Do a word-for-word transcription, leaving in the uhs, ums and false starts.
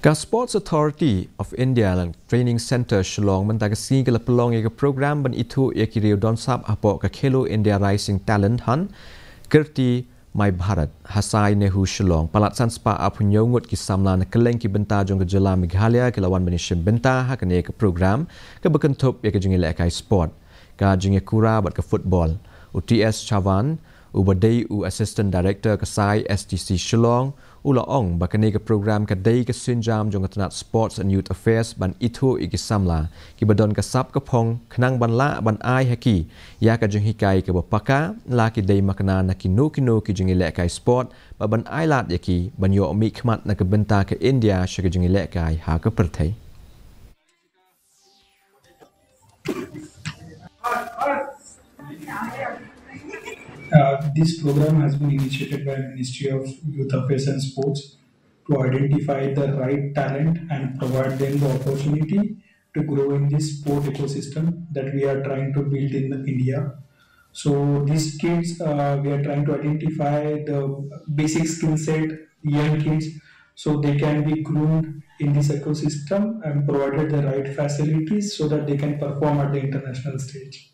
Ka Sports Authority of India Training Centre Shillong mynta ka sngi ka la pynlong ïa ka program ban ithuh ïa ki riew don sap hapoh ka Khelo India Rising Talent Hunt, Kirti My Bharat, ha Sai NEHU Shillong. Palat san spah arphew hynñiew ngut ki samla na kylleng ki bynta jong ka jylla Meghalaya ki la wan ban ïashim bynta ha kane ka program kaba kynthup ïa ka jingïalehkai sport, ka jingïakura bad ka football. U T S Chavan, uba dei u Assistant Director ka Sai S T C Shillong, u la ong ba kane ka program ka dei ka sienjam jong ka tnat Sports and Youth Affairs ban ithuh ïa ki samla kiba don ka sap ka phong khnang ban lah ban ai ha ki ïa ka jinghikai kaba paka, la ki dei makna na kino kino ki jingïalehkai sport, bad ban ailad ïa ki ban ïoh mihkhmat na ka bynta ka India sha ka jingïalehkai ha ka pyrthei. Uh, this program has been initiated by Ministry of Youth Affairs and Sports to identify the right talent and provide them the opportunity to grow in this sport ecosystem that we are trying to build in India. So these kids, uh, we are trying to identify the basic skill set, young kids, so they can be groomed in this ecosystem and provided the right facilities so that they can perform at the international stage.